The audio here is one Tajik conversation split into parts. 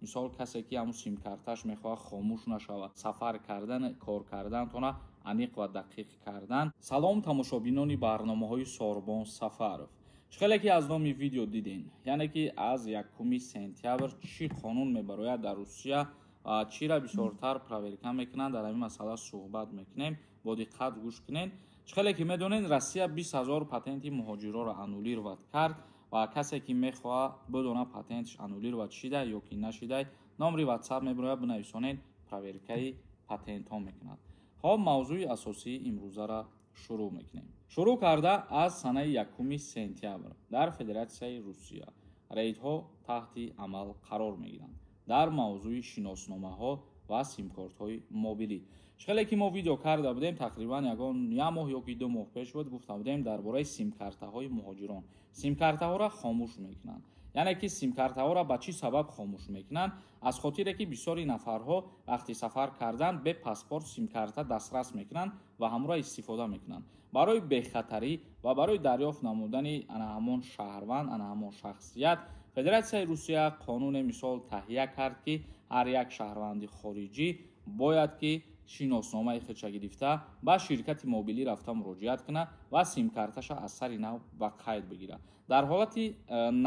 Мисол, касе ки ҳамун симкарташ мехоҳад хомӯш нашавад, сафар кардан, кор кардантона аниқ ва дақиқ кардан. Салом, тамошобинони барномаҳои Сорбон Сафаров. Чӣ хеле ки аз номи видео дидем, яъне ки аз 1 сентябр чӣ қонун мебарояд дар Русия ва чиро бисёртар проверка мекунанд, дар ҳамин масъала суҳбат мекунем. Бо диққат гӯш кунед. Чӣ хеле ки медонед, Россия 20 000 патенти муҳоҷирро аннулировать кард ва касе ки мехоҳад бидонад, патентш аннулировать шида ё ки нашида, номри Ватсап мебарояд, бинависонед, проверкаи патентҳо мекунад. Хоб, мавзӯи асосии имрӯзаро шурӯъ мекунем. Шурӯъ карда аз санаи 1 сентябр дар Федератсияи Русия рейдҳо таҳти амал қарор мегиранд дар мавзӯи шиносномаҳо ва симкортҳои мобилӣ. Чӣ хеле ки мо видео карда будем, тақрибан ягон як моҳ ё ки 2 моҳ пеш буд, гуфта будем дар бораи симкартаҳои муҳоҷирон. Симкартаҳоро хомӯш мекунанд. Яъне ки симкартаҳоро ба чӣ сабаб хомӯш мекунанд? Аз хотире ки бисёри нафарҳо вақти сафар кардан бе паспорт симкарта дастрас мекунанд ва ҳамонро истифода мекунанд. Барои бехатарӣ ва барои дарёфт намудани ана ҳамон шаҳрванд, ана ҳамон шахсият, Федератсияи Русия қонуне, мисол, таҳия кард, ки ҳар як шаҳрванди хориҷӣ бояд ки шиносномаи худша гирифта, ба ширкати мобилӣ рафта муроҷиат кунад ва симкарташа аз сари нав ба қайд бигирад. Дар ҳолати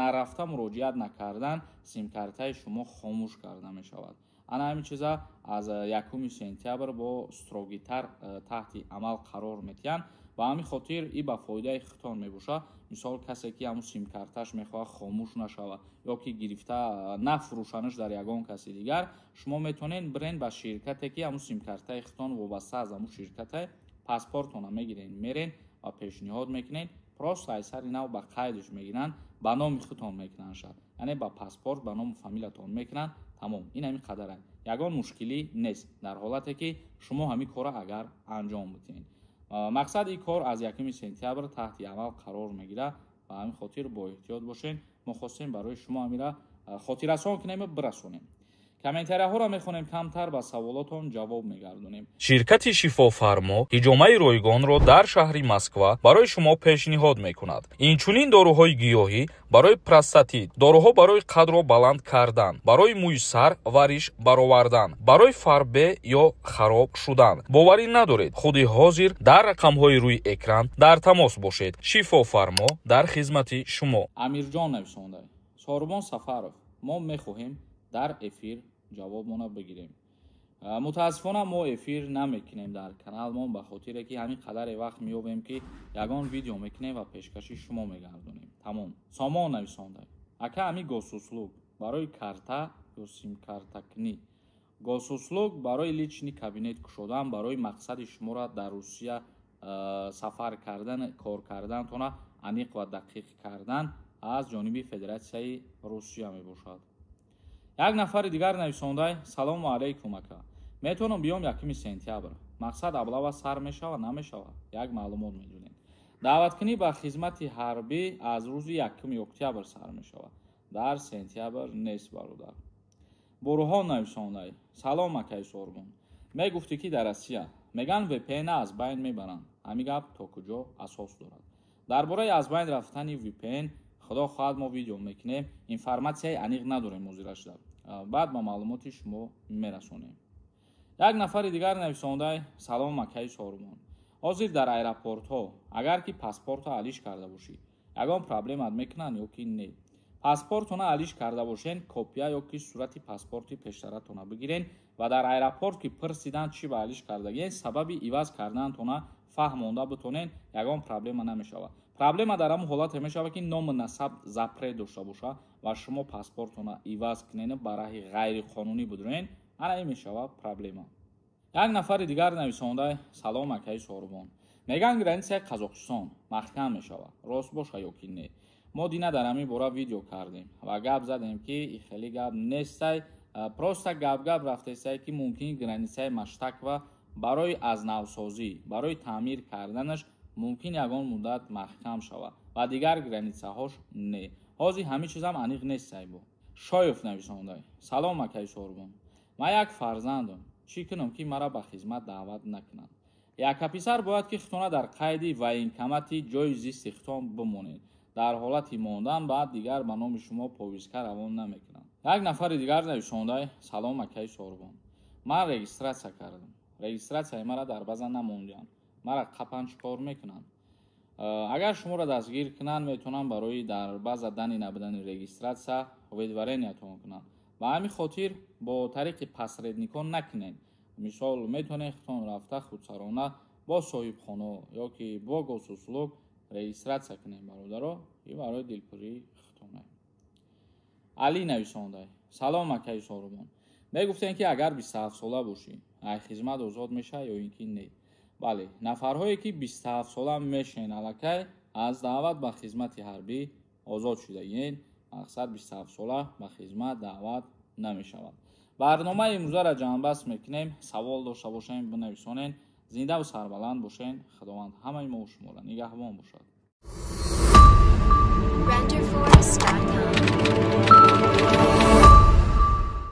нарафта муроҷиат накардан, симкартаи шумо хомӯш карда мешавад. Ана ҳамин чиза аз 1 сентябр бо строгитар таҳти амал қарор медиҳанд. Ба ҳамин хотир и ба фоидаи худтон мебошад. Мисол, касе ки ҳамун симкарташ мехоҳад хомӯш нашавад ё ки гирифта нафурӯшанаш дар ягон каси дигар, шумо метавонед бирен ба ширкате, ки ҳамун симкартаи худтон вобаста аз ҳамун ширкате, паспортона мегирен, мерен ва пешниҳод мекунед, просто аз сари нав ба қайдш мегиранд, ба номи худтон мекунанд шад, яъне ба паспорт, ба ному фамилиятон мекунанд. Тамом, ин ҳамин қадар, ягон мушкилӣ нест, дар ҳолате ки шумо ҳамин корро агар анҷом бидиҳед. Мақсади ин кор аз 1 сентябр таҳти амал қарор мегирад. Ба ҳамин хотир бо эҳтиёт бошед. Мо хостем барои шумо ҳамира хотиррасон кунем ва бирасонем. Комментарияҳоро мехонем, камтар ба саволотон ҷавоб мегардонем. Ширкати «Шифофармо» ҳиҷомаи ройгонро дар шаҳри Москва барои шумо пешниҳод мекунад. Инчунин доруҳои гиёҳӣ барои простатит, доруҳо барои қадро баланд кардан, барои мӯи сар ва риш баровардан, барои фарбе ё хароб шудан. Боварӣ надоред? Худи ҳозир дар рақамҳои рӯи экран дар тамос бошед. «Шифофармо» дар хизмати шумо. Амирҷон нависонда: «Сорубон Сафаров, мо мехоҳем дар эфир ҷавобмона бигирем». Мутаассифона, мо эфир намекунем дар каналмон, ба хотире ки ҳамин қадаре вақт меёбем, ки ягон видео мекунем ва пешкаши шумо мегардонем. Тамом. Сомон нависонда: «Ака, ҳами Госуслуг барои карта ё симкартакунӣ?» Госуслуг барои личный кабинет кушодан, барои мақсади шуморо дар Русия сафар кардан, кор кардантона аниқ ва дақиқ кардан аз ҷониби Федератсияи Русия мебошад. Як нафари дигар нависондай: «Салому алайкум, ака, метавонам биём 1 сентябр? Мақсад, облава сар мешава, намешава, як маълумот медонем». Даъваткунӣ ба хизмати ҳарбӣ аз рӯзи 1 октябр сар мешавад, дар сентябр нест, бародар. Бурҳон нависондай: «Салом, акаи Сорбон, мегуфтӣ, ки дар Россия меган VPN аз байн мебаранд, ҳамин гап то куҷо асос дорад?» Дар бораи аз байн рафтани VPN, худо хоҳад, мо видео мекунем. Информатсияи аниқ надорем ҳозирашда, баъд ба маълумоти шумо мерасонем. Як нафари дигар нависондай: «Салом, акаи Сорбон, ҳозир дар аэропортҳо агар ки паспорто алиш карда бошӣ, ягон проблемат мекунанд ё ки не?» Паспортона алиш карда бошен, копия ё ки сурати паспорти пештаратона бигирен ва дар аэропорт ки пурсиданд, чӣ ба алиш кардагиен, сабаби иваз карданатона фаҳмонда битонен, ягон проблема намешавад. Проблема дар ҳамон ҳолате мешавад, ки ному насаб запрет дошта боша ва шумо паспортона иваз кунен, ба раҳи ғайриқонунӣ бидурен, ана ин мешавад проблема. Як нафари дигар нависонда: «Салом, акаи Сорубон, меган границаи Қазоқистон маҳкам мешавад, рост боша ё ки не?» Мо дина дар ҳамин бора видео кардем ва гап задем, ки хеле гап нестай, просто гап-гап рафтестай, ки мумкин границаи Маштаква барои аз навсозӣ, барои таъмир карданаш мумкин ягон муддат маҳкам шавад ва дигар границаҳош не. Ҳозир ҳамин чизам аниқ нестай. Бо Шоев нависондай: «Салом, акаи Сорбон, ман як фарзандам, чӣ кунам, ки маро ба хизмат даъват накунанд?» Яка писар, бояд ки худтона дар қайди военкомати ҷои зисти худтон бимонед. Дар ҳолати мондан, баъд дигар ба номи шумо повестка равон намекунанд. Як нафари дигар нависондай: «Салом, акаи Сорбон, ман регистрация кардам, регистрацияи мара дар база намондиям, мара қапан, чӣ кор мекунанд?» Агар шуморо дастгир кунанд, метавонанд барои дар база данные набудани регистрация выдворениятон кунанд. Ба ҳамин хотир бо тариқи посредникон накунед. Мисол, метавонед худтон рафта худсарона бо соҳибхоно ё ки бо Госуслуг регистрация кунед. Бародаро, и барои дилпурии худтона. Али нависондай: «Салом, акаи Сорубон, мегуфтем, ки агар 27-сола бошӣ, ай хизмат озод мешавад ё ин ки не?» Бале, нафарҳое ки 27-сола мешен, аллакай аз даъват ба хизмати ҳарбӣ озод шудагиен. Мақсад, 27-сола ба хизмат даъват намешавад. Барномаи имрӯзаро ҷамъбаст мекунем. Савол дошта бошем, бинависонен. Зиндаву сарбаланд бошен. Худованд ҳамаи мо шуморо нигаҳбон бошад. Renderforest.com.